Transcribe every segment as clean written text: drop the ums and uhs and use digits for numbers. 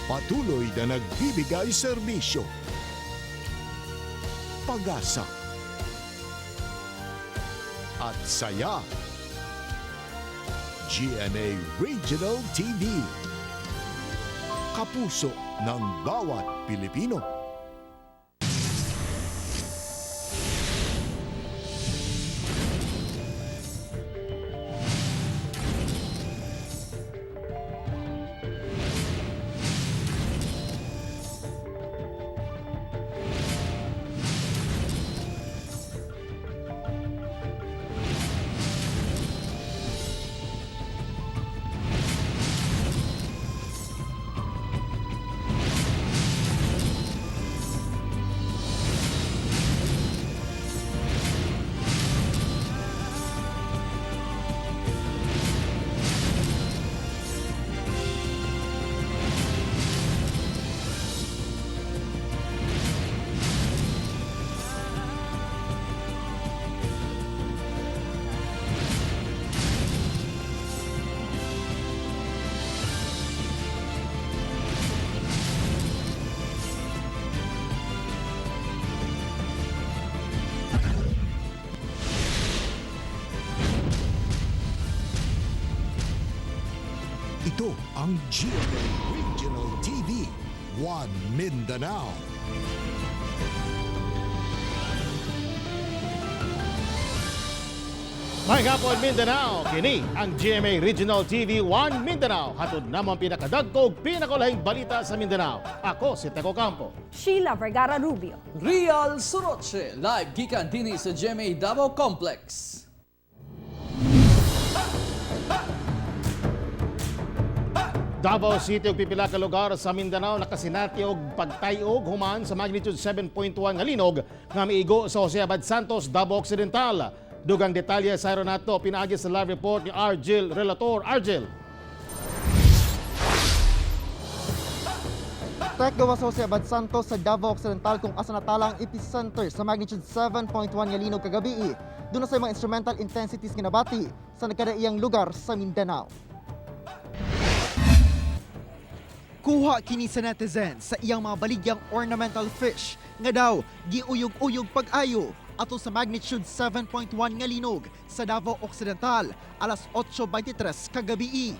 Patuloy na nagbibigay serbisyo, pag-asa, at saya. GMA Regional TV. Kapuso ng bawat Pilipino. Ito ang GMA Regional TV, One Mindanao. May hapon, Mindanao! Kini ang GMA Regional TV 1 Mindanao. Hatod namo ang pinakadagkog, pinakulahing balita sa Mindanao. Ako si Teco Campo. Sheila Vergara Rubio. Real Soroche, live gikan dinhi sa GMA Davao Complex. Davao City ug pipila ka lugar sa Mindanao nakasinati og pagtay-og human sa magnitude 7.1 nga linog nga miigo sa Jose Abad Santos, Davao Occidental. Dugang detalye sa nato pinaagi sa live report ni Argel Relator. Argel. Tek gawa sa Jose Abad Santos sa Davao Occidental kung asa natala ang epicenter sa magnitude 7.1 nga linog kagabi. Doon na sa mga instrumental intensities nga nabati sa nagkadaiyang lugar sa Mindanao. Kuha kini sa netizen sa iyang mga baligyang ornamental fish nga daw giuyog-uyog pag-ayo ato sa magnitude 7.1 nga linog sa Davao Occidental alas 8:23 kagabi.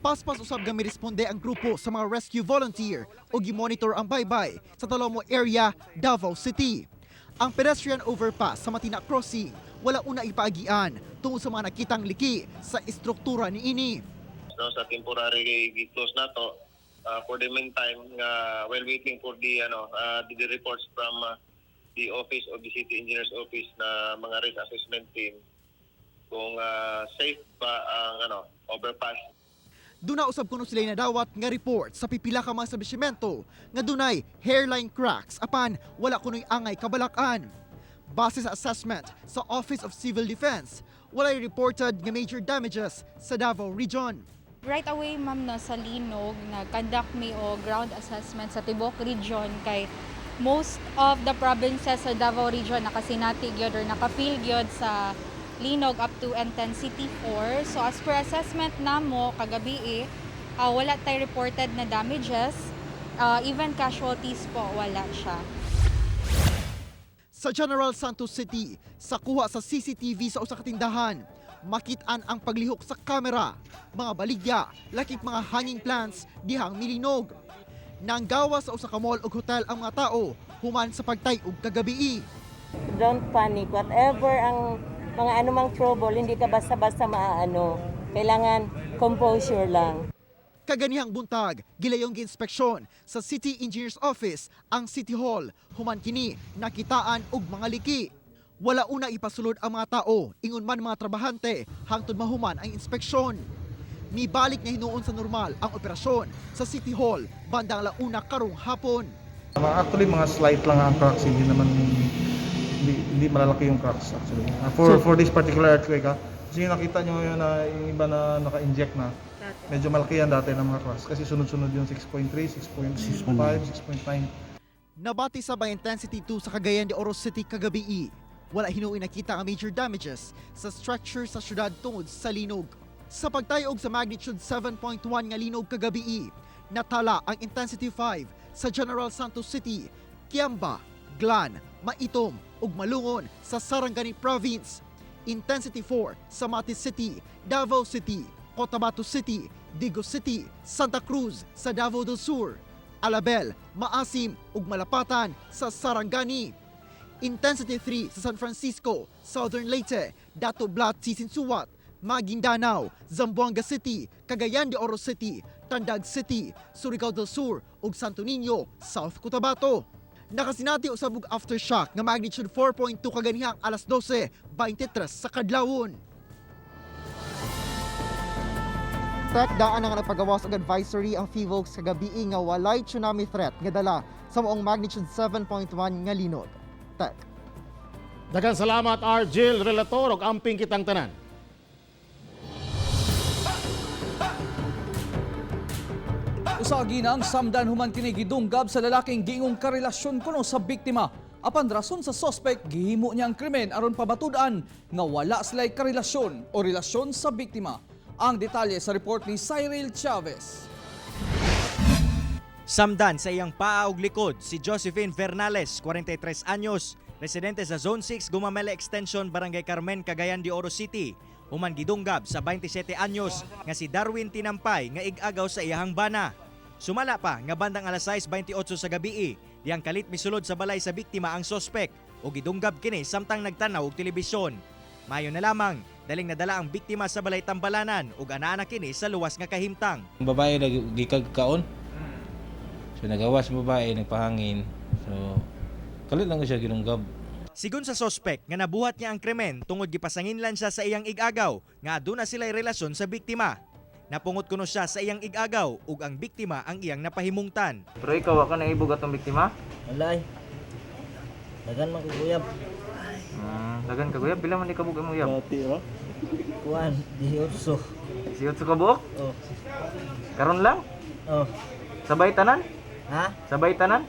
Paspas usab nga miresponde ang grupo sa mga rescue volunteer o gimonitor ang baybay sa Talomo area, Davao City. Ang pedestrian overpass sa Matina Crossing wala una ipaagian tungod sa mga nakitang liki sa istruktura niini. No, sa temporary gi-close na to for the meantime nga while waiting for the ano the reports from the office of the city engineer's office na mga risk assessment team kung safe ba ang ano overpass. Duna usab kuno sila nadawat nga report sa pipila ka mga establishmento nga dunay hairline cracks apan wala kunoy angay kabalakan. Base sa assessment sa Office of Civil Defense, walay reported nga major damages sa Davao Region. Right away, ma'am, no, sa Linog, nag-conduct mi og ground assessment sa Tibok region kay most of the provinces sa Davao region nakasinati gyud or naka-feel gyud sa linog up to intensity 4. So as per assessment namo kagabi eh, wala tay reported na damages, even casualties po wala siya. Sa General Santos City, sa kuha sa CCTV sa usa ka tindahan, makitaan ang paglihok sa kamera, mga baligya, lakip mga hanging plants dihang milinog. Nanggawa sa usa ka mall ug hotel ang mga tao human sa pagtay-og kagabii. Don't panic. Whatever ang mga anumang trouble, hindi ka basta-basta maaano. Kailangan composure lang. Kaganihang buntag, gilayong giinspeksyon sa City Engineer's Office ang City Hall. Human kini nakitaan og mga liki. Wala una ipasulod ang mga tao, ingon man mga trabahante, hangtod mahuman ang inspeksyon. Mibalik na hinuon sa normal ang operasyon sa City Hall bandang launa karong hapon. Mga actually mga slight lang ang cracks, hindi naman hindi malalaki yung cracks actually. For this particular earthquake kasi yung nakita nyo yun na yung iba na naka-inject na, medyo malaki yan dati ng mga cracks kasi sunod-sunod yung 6.3, 6.5, 6.9. Nabati sa ba intensity 2 sa Cagayan de Oro City kagabi. Wala hinuoy nakita ang major damages sa structure sa syudad tungod sa linog. Sa pagtayog sa magnitude 7.1 nga linog kagabii, natala ang intensity 5 sa General Santos City, Kiamba, Glan, Maitum ug Malungon sa Sarangani Province. Intensity 4 sa Mati City, Davao City, Cotabato City, Digos City, Santa Cruz sa Davao del Sur, Alabel, Maasim ug Malapatan sa Sarangani. Intensity 3 sa San Francisco, Southern Leyte, Dato Blat, Sinsuat, Maguindanao, Zamboanga City, Cagayan de Oro City, Tandag City, Surigao del Sur ug Santo Niño, South Cotabato. Nakasinati usab og aftershock nga magnitude 4.2 kaganihang alas 12:23 sa kadlawon. Tek daan na nga nagpagawas og advisory ang PHIVOLCS kagabii nga walay tsunami threat nga dala sa maong magnitude 7.1 nga linog. Tek. Daghang salamat, Argel Relator, ug amping kitang tanan. Usa ginang samdan human kini gidunggab sa lalaking giingong karelasyon kuno sa biktima. Apan rason sa suspect, gihimo niya ang krimen aron pabatud-an nga wala sila'y karelasyon o relasyon sa biktima. Ang detalye sa report ni Cyril Chavez. Samdan sa iyang paa ug likod si Josephine Vernales, 43 anyos, residente sa Zone 6, Gumamela Extension, Barangay Carmen, Cagayan de Oro City. Human gidunggab sa 27 anyos nga si Darwin Tinampay nga ig-agaw sa iyahang bana. Sumala pa nga bandang alas 6:28 sa gabii, diyang kalit misulod sa balay sa biktima ang sospek ug gidunggab kini samtang nagtanaw og telebisyon. Mayo na lamang, daling nadala ang biktima sa balay tambalanan ug anaa na kini sa luwas nga kahimtang. Ang babae gikag kaon. So nagawas ang babae, nagpahangin. So kalit lang ko siya ginunggab. Sigon sa sospek nga nabuhat niya ang krimen tungod gipasanginlan siya sa iyang igagaw nga aduna sila'y relasyon sa biktima. Napungot kuno siya sa iyang igagaw ug ang biktima ang iyang napahimungtan. Pero ikaw, wa ka naibog atong biktima? Walay. Dagan man kuguyab. Dagan ka guyab, pila man di kabuk imong uyab? Kuan, 18. 18 ka buok? Oh. Karon lang? Oh. Sabay tanan? Ha? Sabay tanan?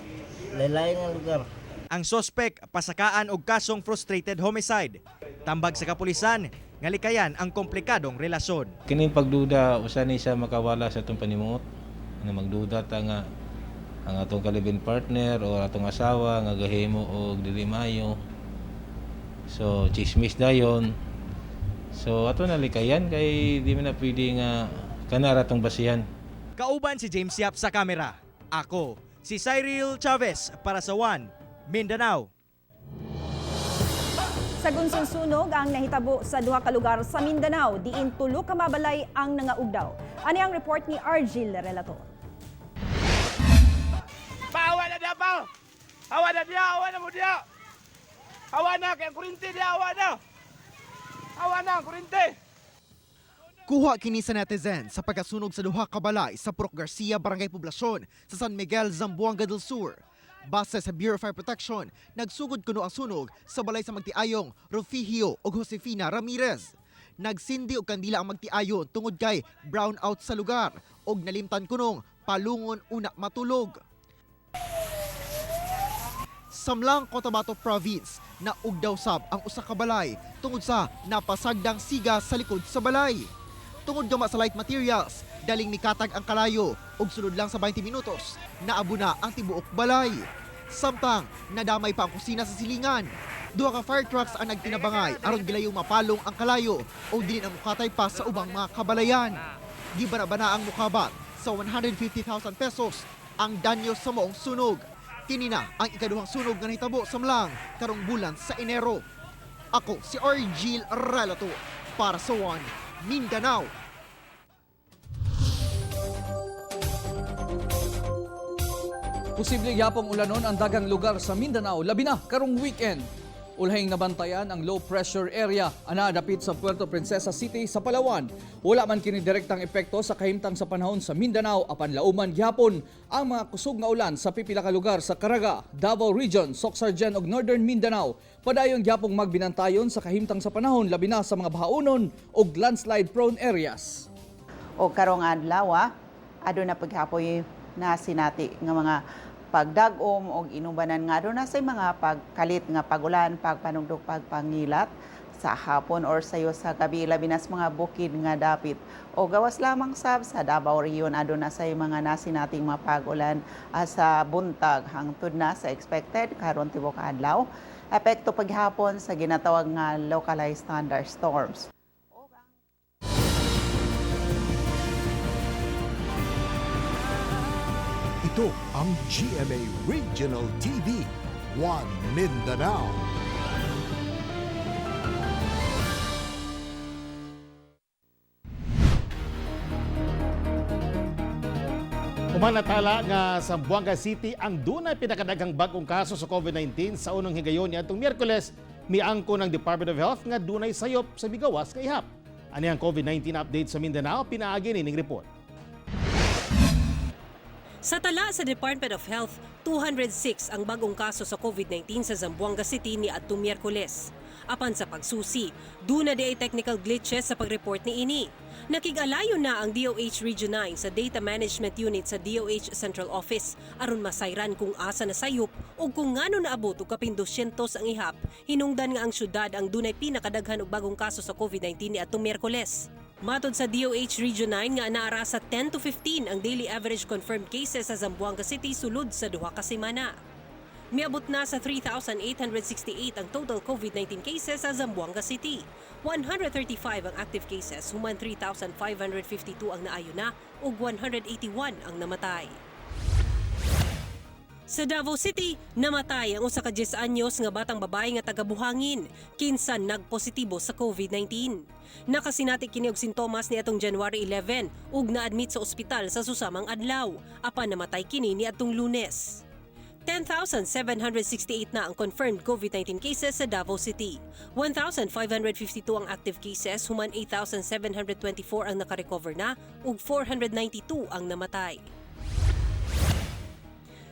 Laylay nga lugar. Ang sospek pasakaan og kasong frustrated homicide. Tambag sa kapulisan nga likayan ang komplikadong relasyon. Kining pagduda usa ni siya makawala sa atong panimuot. Nga magduda ta nga ang atong kalibin partner o atong asawa nga gahimo og dili maayo. So chismis dayon. So ato na likayan kay di man na pwede nga kanara atong basihan. Kauban si James Yap sa kamera. Ako, si Cyril Chavez para sa One Mindanao. Sa gunsong sunog ang nahitabo sa duha ka lugar sa Mindanao, diin tulo ka mabalay ang nangaugdaw. Ani ang report ni Argil Relator. Pawa na dia, paw! Awa na dia, awa na mo dia! Awa na, kaya kurinte dia, awa na! Awa na, kurinte! Kuha kini sa netizen sa pagkasunog sa duha ka balay sa Purok Garcia, Barangay Poblacion sa San Miguel, Zamboanga del Sur. Base sa Bureau of Fire Protection, nagsugod kuno ang sunog sa balay sa magtiayong Rufihio ug Josefina Ramirez. Nagsindi og kandila ang magtiayon tungod kay brown out sa lugar ug nalimtan kunong palungon una matulog. Samlang Cotabato Province na ugdaw sab ang usa ka balay tungod sa napasagdang siga sa likod sa balay. Tungod gama sa light materials, daling mikatag ang kalayo ug sulod lang sa 20 minutos, naabo na ang tibuok balay. Samtang nadamay pa ang kusina sa silingan. Duha ka fire trucks ang nagtinabangay aron gilayong mapalong ang kalayo o dili na mukatay pa sa ubang mga kabalayan. Gibanabana ang mukabat sa 150,000 pesos ang danyo sa maong sunog. Kini na ang ikaduhang sunog nga nahitabo sa Mlang karong bulan sa Enero. Ako si Argil Relato para sa One Mindanao. Posible yapong ulanon ang dagang lugar sa Mindanao, labi na karong weekend. Ulahing nabantayan ang low pressure area ana dapit sa Puerto Princesa City sa Palawan. Wala man kini direktang epekto sa kahimtang sa panahon sa Mindanao apan lauman gihapon ang mga kusog nga ulan sa pipila ka lugar sa Caraga, Davao Region, Socsargen ug Northern Mindanao. Padayon gihapong magbinantayon sa kahimtang sa panahon labi na sa mga bahaunon ug landslide prone areas. O karong adlaw, aduna paghapoy na sinati nga mga pagdag-om og inubanan nga aduna say mga pagkalit nga pagulan, pagpanugdok, pagpangilat sa hapon or sayo sa gabi, labi na sa mga bukid nga dapit. O gawas lamang sab sa Davao Region, aduna say mga nasinating mga pag-ulan sa buntag hangtod na sa expected karon tibuok adlaw. Epekto paghapon sa ginatawag nga localized thunderstorms. Ito ang GMA Regional TV, One Mindanao. Human natala nga Zamboanga City ang dunay pinakadaghang bag-ong kaso sa COVID-19 sa unang higayon niadtong Miyerkules, miangko ng Department of Health nga dunay sayop sa migawas nga ihap. Ani ang COVID-19 update sa Mindanao, pinaagi nining report. Sa tala sa Department of Health, 206 ang bagong kaso sa COVID-19 sa Zamboanga City ni adtong Miyerkules. Apan sa pagsusi, duna diay technical glitches sa pagreport ni ini. Nakig-alayo na ang DOH Region 9 sa Data Management Unit sa DOH Central Office aron masayran kung asa na sayop o kung ngano naabot og kapin 200 ang ihap, hinungdan nga ang syudad ang dunay pinakadaghan og bagong kaso sa COVID-19 ni adtong Miyerkules. Matod sa DOH Region 9 nga naara sa 10 to 15 ang daily average confirmed cases sa Zamboanga City sulod sa 2 ka semana. Miabot na sa 3,868 ang total COVID-19 cases sa Zamboanga City. 135 ang active cases, human 3,552 ang naayo na ug 181 ang namatay. Sa Davao City, namatay ang 1 ka 10 anyos nga batang babae nga taga-Buhangin, kinsa nagpositibo sa COVID-19. Nakasinati kini og sintomas niadtong January 11 ug naadmit sa ospital sa susamang adlaw, apan namatay kini niadtong Lunes. 10,768 na ang confirmed COVID-19 cases sa Davao City. 1,552 ang active cases, human 8,724 ang nakarecover na ug 492 ang namatay.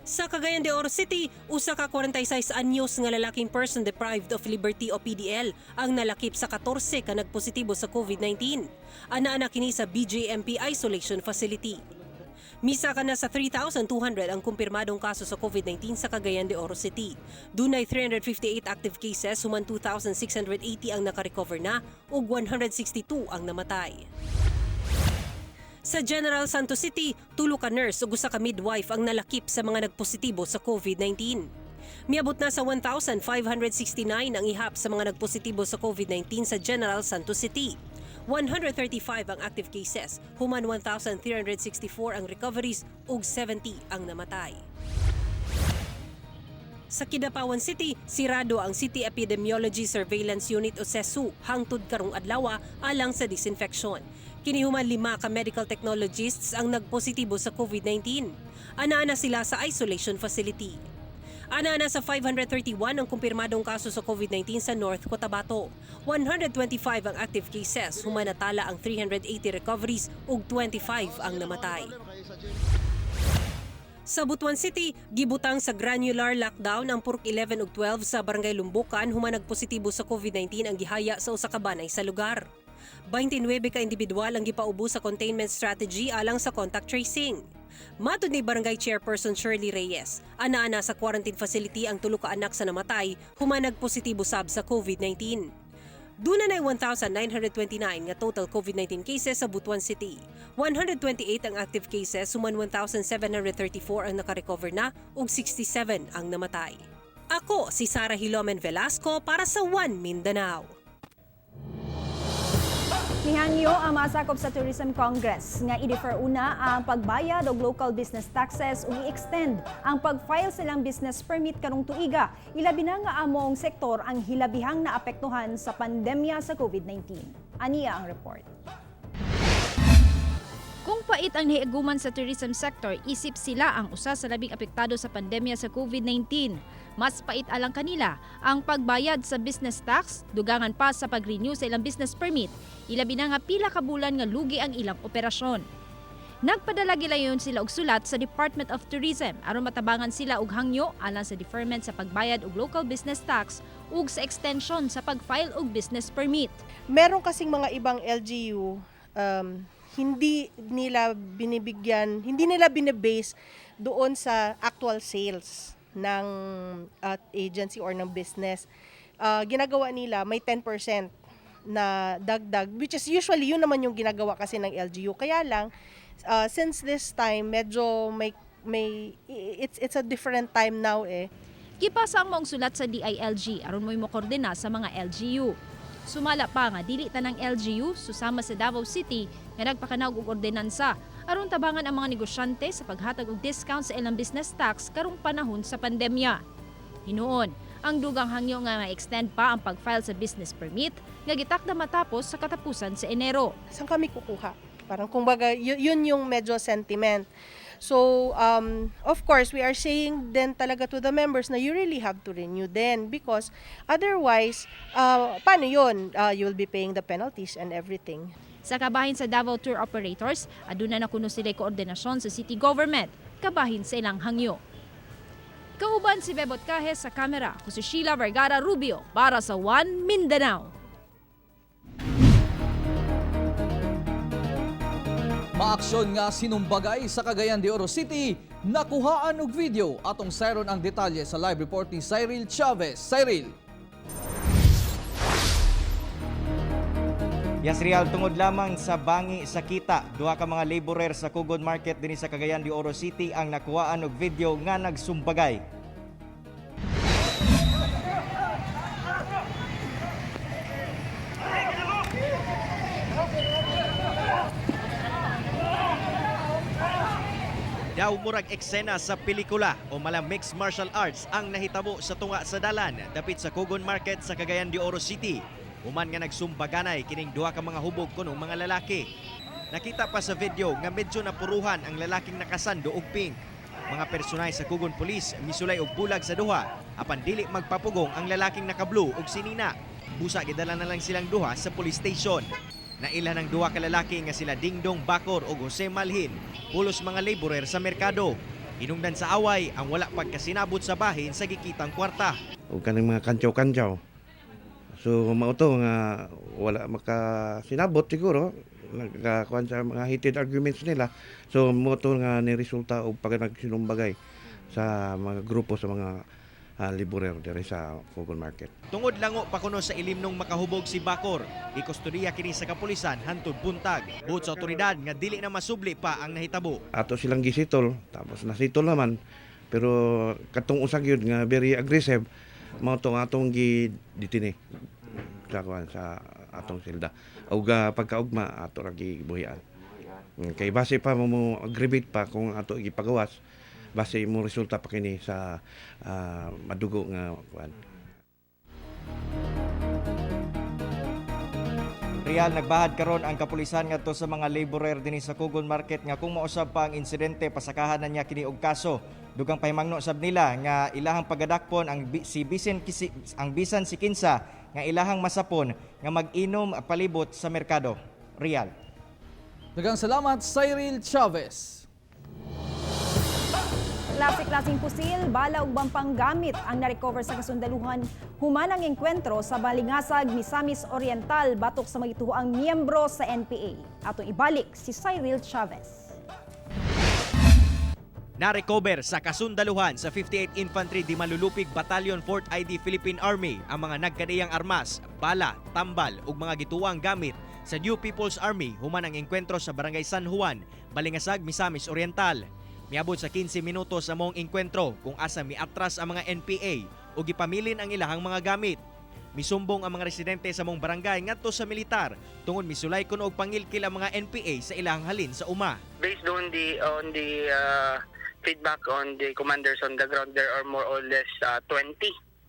Sa Cagayan de Oro City, 1 ka 46 anyos nga lalaking person deprived of liberty o PDL ang nalakip sa 14 ka nagpositibo sa COVID-19. Ana-ana kini sa BJMP Isolation Facility. Misaka na sa 3,200 ang kumpirmadong kaso sa COVID-19 sa Cagayan de Oro City. Dunay 358 active cases, human 2,680 ang nakarecover na ug 162 ang namatay. Sa General Santos City, tulo ka nurse ug usa ka midwife ang nalakip sa mga nagpositibo sa COVID-19. Miabot na sa 1,569 ang ihap sa mga nagpositibo sa COVID-19 sa General Santos City. 135 ang active cases, human 1,364 ang recoveries ug 70 ang namatay. Sa Kidapawan City, sirado ang City Epidemiology Surveillance Unit o CESU hangtod karong adlaw alang sa disinfection. Kini human lima ka medical technologists ang nagpositibo sa COVID-19. Ana-ana sila sa isolation facility. Ana-ana sa 531 ang kumpirmadong kaso sa COVID-19 sa North Cotabato. 125 ang active cases, human natala ang 380 recoveries ug 25 ang namatay. Sa Butuan City, gibutang sa granular lockdown ang Purok 11 ug 12 sa Barangay Lumbocan human nagpositibo sa COVID-19 ang gihaya sa usa ka banay sa lugar. 29 ka individual ang gipaubo sa containment strategy alang sa contact tracing. Matod ni Barangay Chairperson Shirley Reyes, ana-ana sa quarantine facility ang tulo ka anak sa namatay human nagpositibo sab sa COVID-19. Duna na 1,929 nga total COVID-19 cases sa Butuan City. 128 ang active cases, human 1,734 ang nakarecover na ug 67 ang namatay. Ako si Sara Hilomen Velasco para sa One Mindanao. Nihangyo ang masakop sa Tourism Congress nga i-defer una ang pagbayad og local business taxes ug i-extend ang pag-file silang business permit karong tuiga. Ilabi na nga among sektor ang hilabihang naapektuhan sa pandemya sa COVID-19. Aniya ang report. Kung pait ang nahiaguman sa tourism sector, isip sila ang usa sa labing apektado sa pandemya sa COVID-19. Mas pait alang kanila ang pagbayad sa business tax, dugangan pa sa pag-renew sa ilang business permit, ilabi na nga pila ka bulan nga lugi ang ilang operasyon. Nagpadala gilayon sila og sulat sa Department of Tourism aron matabangan sila og hangyo alang sa deferment sa pagbayad og local business tax ug sa extension sa pag-file og business permit. Meron kasing mga ibang LGU, Hindi nila binibigyan, hindi nila binibase doon sa actual sales ng agency or ng business. Ginagawa nila may 10% na dagdag, which is usually yun naman yung ginagawa kasi ng LGU. Kaya lang since this time medyo may it's a different time now eh. Gipasa ang maong sulat sa DILG aron mo'y mokoordina sa mga LGU. Sumala pa nga dili tanang LGU susama sa Davao City nga nagpakanawg og ordinansa aron tabangan ang mga negosyante sa paghatag og discount sa ilang business tax karong panahon sa pandemya. Hinuon, ang dugang hangyo nga ma-extend pa ang pag-file sa business permit nga gitakda matapos sa katapusan sa Enero. Saan kami kukuha? Parang kumbaga, yun yung medyo sentiment. So, of course, we are saying then talaga to the members na you really have to renew then because otherwise, paano yun? You will be paying the penalties and everything. Sa kabahin sa Davao Tour Operators, aduna na kuno sila koordinasyon sa city government, kabahin sa ilang hangyo. Kauban si Bebot Cajes sa kamera, ako si Sheila Vergara Rubio para sa One Mindanao. Maaksyon nga sinumbagay sa Cagayan de Oro City, nakuhaan og video. Atong sayron ang detalye sa live report ni Cyril Chavez. Cyril. Yes, Real, tungod lamang sa bangi sa kita, duha ka mga laborer sa Kugon Market dinhi sa Cagayan de Oro City ang nakuhaan og video nga nagsumbagay. Daw murag eksena sa pelikula o mala mixed martial arts ang nahitabo sa tunga sa dalan dapit sa Kugon Market sa Cagayan de Oro City. Human nga nagsumbaganay kining duha ka mga hubog kunong mga lalaki. Nakita pa sa video nga medyo napuruhan ang lalaking nakasando og pink. Mga personay sa Kugon Police misulay og bulag sa duha apan dili magpapugong ang lalaking naka-blue og sinina. Busa gidala na lang silang duha sa police station. Naila ng duha ka lalaki nga sila Dingdong Bakor ug Jose Malhin, pulos mga laborer sa merkado. Hinungdan sa away ang wala pagkasinabot sa bahin sa gikitang kwarta. O kaning mga kantsaw-kantsaw. So mao to nga wala makasinabot siguro, nagkakuan sa mga heated arguments nila. So mao to nga ni resulta og pag nagsinumbagay sa mga grupo sa mga laborer diri sa Kugon Market. Tungod lango pa kuno sa ilimnong makahubog si Bakor, gikustodiya kini sa kapulisan hantod buntag. Buot sa otoridad nga dili na masubli pa ang nahitabo. Ato silang gisitol, tapos nasitol naman, pero katong usa gyud nga very aggressive, mao to nga atong giditini sa kuan sa atong silda. Og pagkaugma ato ra gibuhian. Kay base pa mo aggravate pa kung ato gipagawas, base mo resulta pa kini sa madugo nga kuan. Real, nagbahad karon ang kapulisan ngadto sa mga laborer dinhi sa Kugon Market nga kung mausab pa ang insidente pasakahan na niya kini og kaso. Dugang pahimangno sab nila nga ilahang pagadakpon ang si bisan ang bisan si kinsa nga ilahang masapon nga mag-inom palibot sa merkado. Real. Daghang salamat, Cyril Chavez. Klase-klaseng pusil, bala ug bampang gamit ang narecover sa kasundaluhan human ang engkwentro sa Balingasag, Misamis Oriental batok sa mga ituhoang miyembro sa NPA. Atong ibalik si Cyril Chavez. Narecover sa kasundaluhan sa 58 Infantry di Malulupig Battalion 4th ID Philippine Army ang mga nagkadiyang armas, bala, tambal ug mga gituwang gamit sa New People's Army human ang engkwentro sa Barangay San Juan, Balingasag, Misamis Oriental. Miabot sa 15 minuto sa moong engkwentro kung asa miatras ang mga NPA ug gipamilin ang ilahang mga gamit. Misumbong ang mga residente sa mong barangay ngadto sa militar tungod misulay kuno og pangilkil ang mga NPA sa ilahang halin sa uma. Based on the feedback on the commanders on the ground, there are more or less 20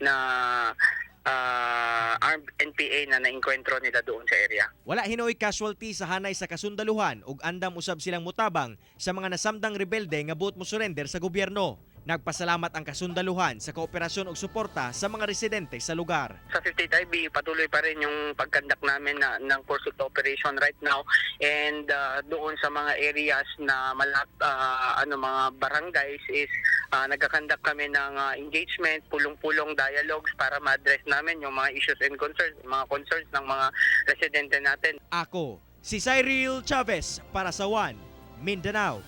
na armed NPA na naengkwentro nila doon sa area. Wala hinoy casualty sa hanay sa kasundaluhan ug andam usab silang mutabang sa mga nasamdang rebelde nga buot mo surrender sa gobyerno. Nagpasalamat ang kasundaluhan sa kooperasyon ug suporta sa mga residente sa lugar. Sa 58 IB, patuloy pa rin yung pagkandak namin ng pursuit operation right now. And doon sa mga areas na mga barangays is nagkakandak kami ng engagement, pulong-pulong dialogues para ma-address namin yung mga issues and concerns, mga concerns ng mga residente natin. Ako, Si Cyril Chavez para sa One, Mindanao.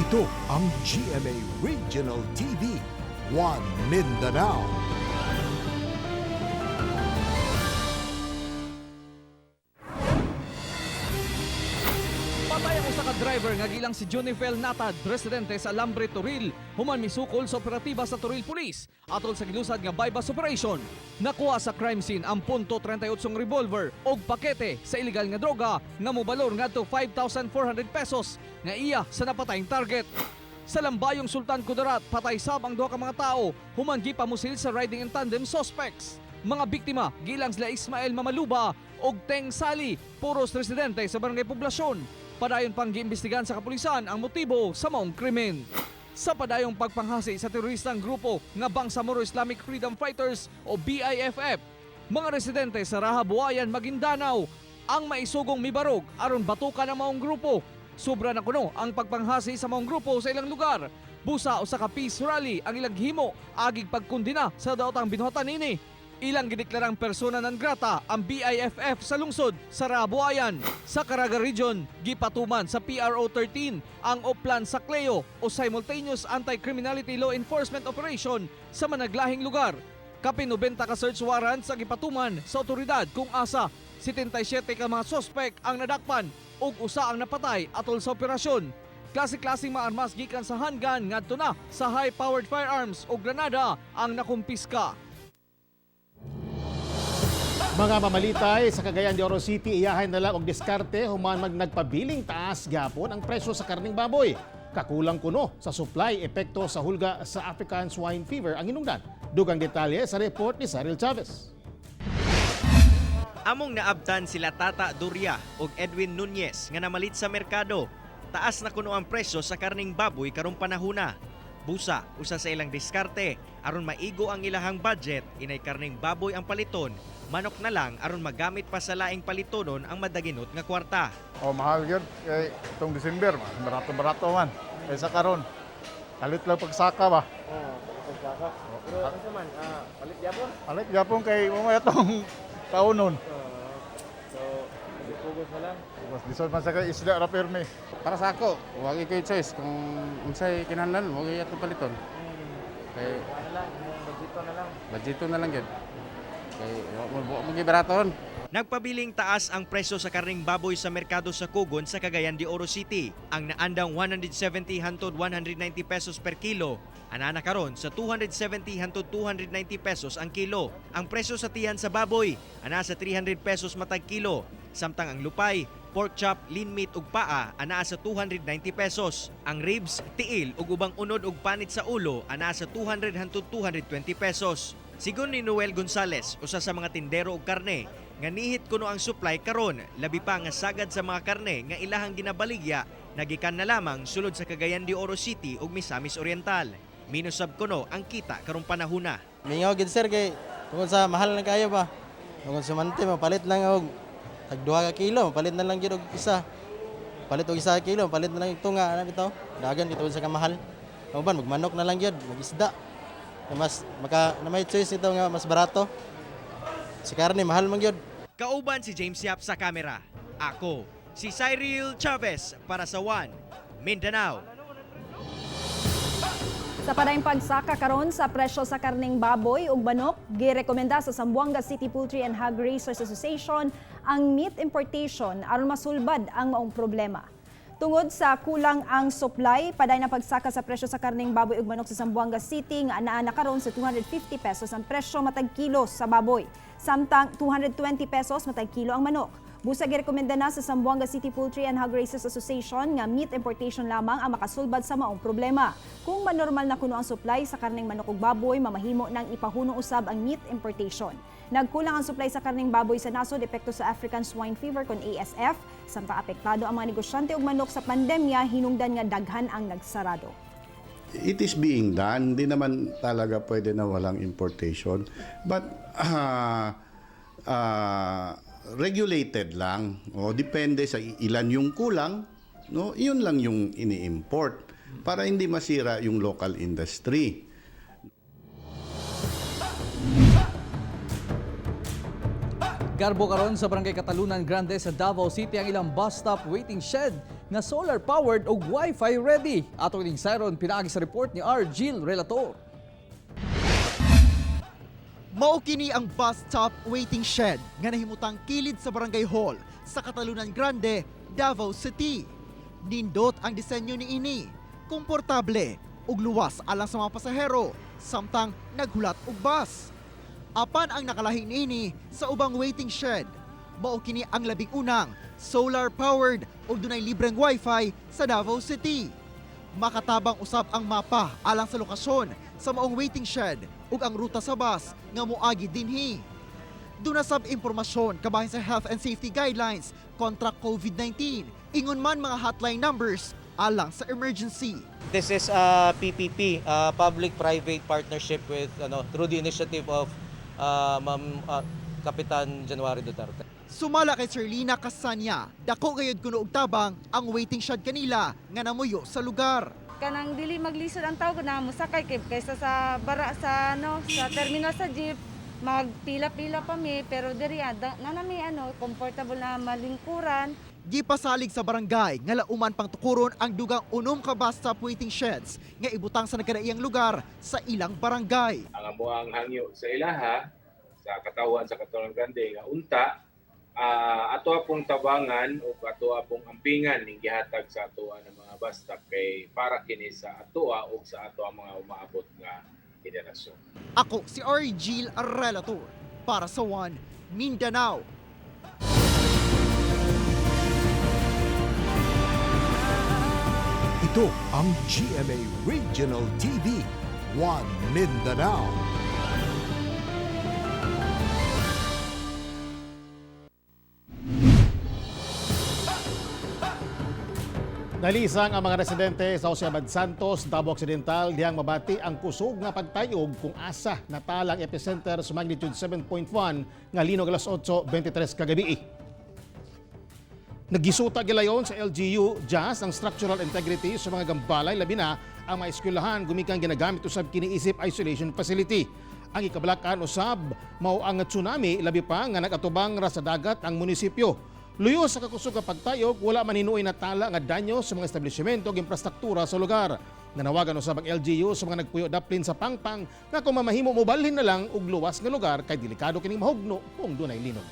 Ito ang GMA Regional TV, One Mindanao. Patay ang usa ka driver nga gilang si Junifel Natad, residente sa Alambre, Toril, human misukol sa operatiba sa Toril Police atol sa gilusad nga bypass operation. Nakuha sa crime scene ang .38 revolver og pakete sa ilegal nga droga nga mobalor ngadto 5,400 pesos nga iya sa napatayng target. Sa Lambayong Sultan Kudarat, patay sab ang duha ka mga tao human gipamusil sa riding in tandem suspects. Mga biktima gilang sila Ismael Mamaluba og Teng Sali, puros residente sa Barangay Poblasyon. Padayon pang giimbestigahan sa kapulisan ang motibo sa maong krimen. Sa padayong pagpanghasi sa teroristang grupo nga Bangsamoro Islamic Freedom Fighters o BIFF, mga residente sa Raha Buayan, Maguindanao ang maisugong mibarog aron batukan ang maong grupo. Sobra na kuno ang pagpanghasi sa maong grupo sa ilang lugar. Busa usa ka peace rally ang ilang himo agig pagkundina sa daotang binuhatan nini. Ilang gideklarang persona non grata ang BIFF sa lungsod sa Rabuayan. Sa Caraga Region, gipatuman sa PRO 13 ang Oplan Sakleo o Simultaneous Anti-Criminality Law Enforcement Operation sa managlahing lugar. Kapin 90 ka search warrants ang gipatuman sa otoridad kung asa 77 ka mga sospek ang nadakpan ug usa ang napatay atol sa operasyon. Klase-klaseng mga armas gikan sa handgun ngadto na sa high-powered firearms o granada ang nakumpiska. Mga mamalitay sa Cagayan de Oro City, iyahay na lang og diskarte human mag nagpabiling taas gyapon ang presyo sa karning baboy. Kakulang kuno sa supply epekto sa hulga sa African Swine Fever ang hinungdan. Dugang detalye sa report ni Cyril Chavez. Among naabtan sila Tata Duria ug Edwin Nunez nga namalit sa merkado. Taas na kuno ang presyo sa karning baboy karong panahuna. Busa usa sa ilang diskarte aron maigo ang ilahang budget, inay karning baboy ang paliton, manok na lang aron magamit pa sa laing palitonon ang madaginot nga kwarta. Oh, mahal yun. Kay itong December, barato-barato man. Kaysa karon. Kalit lang pagsaka ba? Oh, pagsaka. Pero asa man, palit gyapon. Palit gyapon kay mamaya tong kaunon. So, pugos na lang. Mas lisod man sa kay isda ra pirmi. Para sa ako, wag ikaw choice kung unsay kinahanglan mo gyud atong paliton. Kay Ano lang, imong budgeto na lang. budgeto na lang gyud. Kay wa mo gyud baraton. Nagpabiling taas ang presyo sa karning baboy sa merkado sa Kugon sa Cagayan de Oro City. Ang naandang 170 hantod 190 pesos per kilo, anana karon sa 270 hantod 290 pesos ang kilo. Ang presyo sa tiyan sa baboy, ana sa 300 pesos matag kilo. Samtang ang lupay, pork chop, lean meat ug paa anaa sa 290 pesos. Ang ribs, tiil ug ubang unod ug panit sa ulo anaa sa 200 hantod 220 pesos. Sigon ni Noel Gonzales, usa sa mga tindero og karne, nga nihit kuno ang supply karon, labi pa nga sagad sa mga karne nga ilahang ginabaligya nagikan na lamang sulod sa Cagayan de Oro City ug Misamis Oriental. Minus sab kuno ang kita karong panahuna. Mingaw gid sir kay tungod sa mahal na kayo ba. Tungod sa mante mapalit lang og tag 2 ka kilo, mapalit na lang gyud og isa. Palit og isa ka kilo, palit na lang og tunga ana bitaw. Dagan gid sa kamahal. Mao ban magmanok na lang gyud, magisda. Mas maka na may choice ito nga mas barato. Sa karne mahal man gyud. Kauban si James Yap sa kamera. Ako, si Cyril Chavez para sa One, Mindanao. Sa padayong pagsaka karon sa presyo sa karning baboy ug manok, girekomenda sa Zamboanga City Poultry and Hog Raisers Association ang meat importation aron masulbad ang maong problema. Tungod sa kulang ang supply, paday na pagsaka sa presyo sa karning baboy ug manok sa Zamboanga City nga anaa na karon sa 250 pesos ang presyo matag kilo sa baboy. Samtang 220 pesos matag kilo ang manok. Busa girekomenda na sa Zamboanga City Poultry and Hog Raisers Association nga meat importation lamang ang makasulbad sa maong problema. Kung manormal na kuno ang supply sa karning manok ug baboy, mamahimo nang ipahunong usab ang meat importation. Nagkulang ang supply sa karning baboy sa nasod epekto sa African Swine Fever kon ASF, samtang apektado ang mga negosyante og manok sa pandemya hinungdan nga daghan ang nagsarado. It is being done. Hindi naman talaga pwede na walang importation. But regulated lang. O depende sa ilan yung kulang, no? Iyon lang yung ini-import para hindi masira yung local industry. Garbo karon sa Barangay Catalunan Grande sa Davao City ang ilang bus stop waiting shed nga solar powered ug wifi ready. Ato ining siron pinaagi sa report ni R. Gil Relator. Mao kini ang bus stop waiting shed nga nahimutang kilid sa Barangay Hall sa Catalunan Grande, Davao City. Nindot ang disenyo niini, komportable ug luwas alang sa mga pasahero samtang naghulat og bus. Apan ang nakalahi niini sa ubang waiting shed, mao kini ang labing unang solar powered ug dunay libreng wifi sa Davao City. Makatabang usab ang mapa alang sa lokasyon sa maong waiting shed ug ang ruta sa bus nga moagi dinhi. Duna sab impormasyon kabahin sa health and safety guidelines kontra COVID-19. Ingon man mga hotline numbers alang sa emergency. This is a PPP, public-private partnership with ano, through the initiative of Ma'am Kapitan January Duterte. Sumala kay Sir Lina Casanya, dako gayud kuno og tabang ang waiting shed kanila nga namuyo sa lugar. Kanang dili maglisod ang tao na mosakay kay kaysa sa bara sa ano sa terminal sa jeep, magpila-pila pa mi, pero diri na nami ano comfortable na malingkuran. Gipasalig sa barangay nga lauman pang tukuron ang dugang 6 ka bus stop waiting sheds nga ibutang sa nagkadaiyang lugar sa ilang barangay. Ang amuang hangyo sa ilaha sa katawhan sa Catalunan Grande nga unta ato pong tabangan o ato pong ampingan ning gihatag sa atoa ng mga bus stop kay para kini sa atoa ug sa ato ang mga umaabot nga henerasyon. Ako si R. Gil Relator para sa One Mindanao. Ito ang GMA Regional TV, One Mindanao. Nalisang ang mga residente sa Jose Abad Santos, Davao Occidental, dihang mabati ang kusog nga pagtayog kung asa natalang epicenter sa magnitude 7.1 nga linog alas 8:23 kagabi. Nagisuta gilayon sa LGU JAS ang structural integrity sa mga gambalay, labi na ang mga eskwelahan gumikan ginagamit usab kini isip isolation facility. Ang ikabalakan usab mao ang tsunami, labi pa nga nagatubang ra sa dagat ang munisipyo. Luyo sa kakusog nga pagtayog, wala man hinuoy natala nga danyo sa mga establishmento ug infrastruktura sa lugar. Nanawagan usab ang LGU sa mga nagpuyo daplin sa pangpang nga kung mamahimo mobalhin na lang og luwas nga lugar kay delikado kining mahugno kung dunay linog.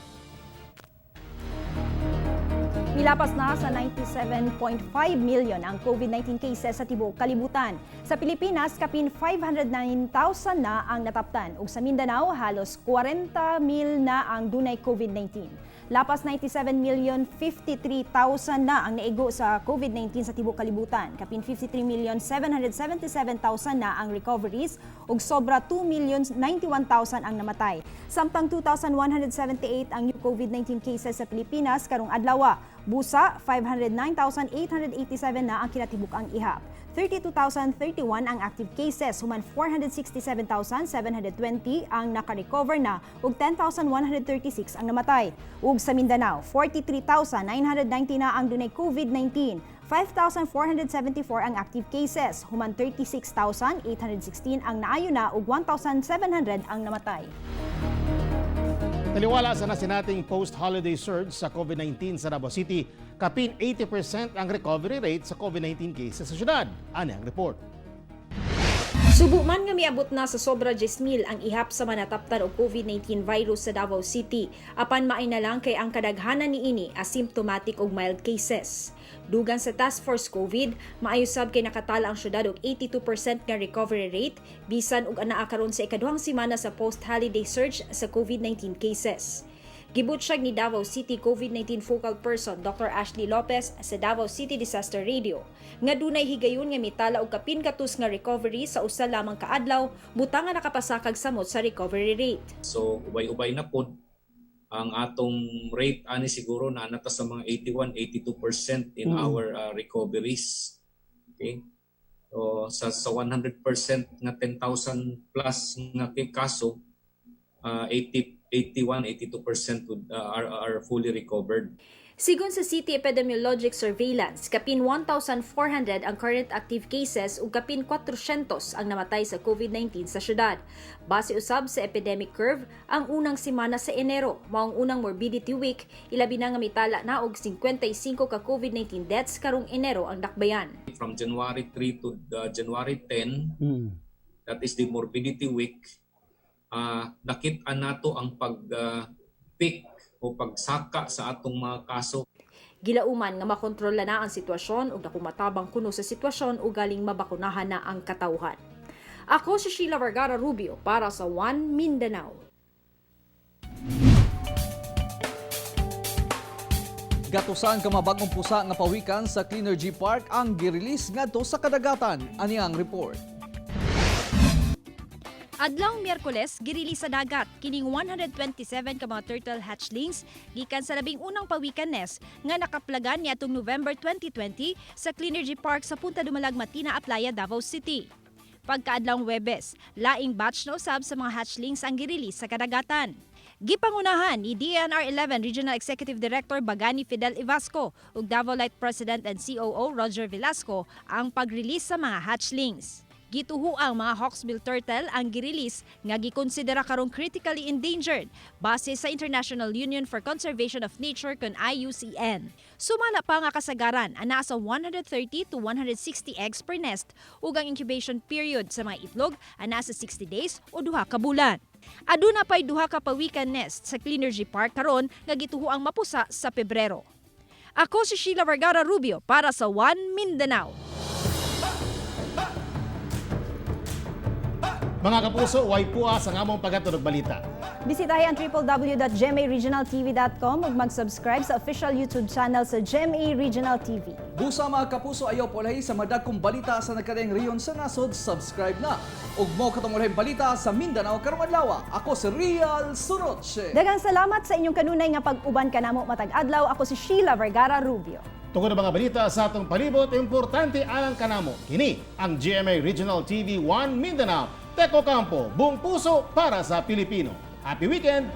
Milapas na sa 97.5 million ang COVID-19 cases sa tibuok kalibutan. Sa Pilipinas, kapin 509,000 na ang nataptan ug sa Mindanao, halos 40 mil na ang dunay COVID-19. Lapas 97,053,000 na ang naigo sa COVID-19 sa tibuok kalibutan. Kapin 53,777,000 na ang recoveries ug sobra 2,091,000 ang namatay. Samtang 2,178 ang new COVID-19 cases sa Pilipinas karong adlaw. Busa, 509,887 na ang kinatibuk-ang ihap. 32,031 ang active cases, human 467,720 ang naka-recover na ug 10,136 ang namatay. Ug sa Mindanao, 43,990 na ang dunay COVID-19. 5,474 ang active cases, human 36,816 ang naayo na ug 1,700 ang namatay. Taliwala sa nasinating post-holiday surge sa COVID-19 sa Davao City, kapin 80% ang recovery rate sa COVID-19 cases sa syudad. Ani ang report. Subo man nga miabot na sa sobra 10,000 ang ihap sa manataptan og COVID-19 virus sa Davao City, apan maay na lang kay ang kadaghanan niini asymptomatic ug mild cases. Dugang sa Task Force COVID, maayo sab kay nakatala ang syudad og 82% nga recovery rate bisan og anaa karon sa ikaduhang semana sa post-holiday surge sa COVID-19 cases. Gibutsyag ni Davao City COVID-19 focal person Dr. Ashley Lopez sa Davao City Disaster Radio nga dunay higayon nga mitala og kapin 100 nga recovery sa usa lamang ka adlaw, butang nga nakapasakag samot sa recovery rate. So ubay-ubay na pod ang atong rate ani, siguro na nata sa mga 81 82% in our recoveries. Okay? So sa 100% nga 10,000 plus nga kaso, 80 81 82% would are fully recovered. Sigon sa City Epidemiologic Surveillance, kapin 1,400 ang current active cases ug kapin 400 ang namatay sa COVID-19 sa syudad. Base usab sa epidemic curve, ang unang semana sa Enero mao ang unang morbidity week, ilabi na nga mitala na og 55 ka COVID-19 deaths karong Enero ang dakbayan. From January 3 to January 10, that is the morbidity week, nakita nato ang pag peak o pagsaka sa atong mga kaso. Gilauman nga makontrola na ang sitwasyon ug nakumatabang kuno sa sitwasyon o galing mabakunahan na ang katawhan. Ako si Sheila Vergara Rubio para sa One Mindanao. Gatusan ka mabagong pusa nga pawikan sa Cleanergy Park ang girelease ngadto sa kadagatan. Ani ang report. Adlaw Miyerkules, girelease sa dagat kining 127 ka mga turtle hatchlings gikan sa 11 pawikan nest nga nakaplagan niadtong November 2020 sa Cleanergy Park sa Punta Dumalag, Matina, Aplaya, Davao City. Pagkaadlawng Webes, laing batch na usab sa mga hatchlings ang girelease sa kadagatan. Gipangunahan ni DENR 11 Regional Executive Director Bagani Fidel Evasco ug Davao Light President and COO Roger Velasco ang pag-release sa mga hatchlings. Gituho ang mga hawksbill turtle ang girelease nga gikonsidera karong critically endangered base sa International Union for Conservation of Nature kon IUCN. Sumala pa nga kasagaran ana sa 130 to 160 eggs per nest ug ang incubation period sa mga itlog ana sa 60 days o 2 ka bulan. Aduna pay duha ka pawikan nest sa Cleanergy Park karon nga gituho ang mapusa sa Pebrero. Ako si Sheila Vergara Rubio para sa One Mindanao. Mga kapuso, way puas ang among paghatod og balita. Bisitahe ang www.gmaregionaltv.com ug mag-subscribe sa official YouTube channel sa GMA Regional TV. Busa, mga kapuso, ayaw paulahi sa madagkong balita sa nagkadaiyang rehiyon sa nasod, subscribe na. Ug mao katong ulahing balita sa Mindanao karong adlaw. Ako si Real Suroche. Daghang salamat sa inyong kanunay nga pag-uban kanamo matag adlaw. Ako si Sheila Vergara Rubio. Tungod ang mga balita sa atong palibot, importante alang kanamo. Kini ang GMA Regional TV 1 Mindanao. Teko Campo, buong puso para sa Pilipino. Happy weekend!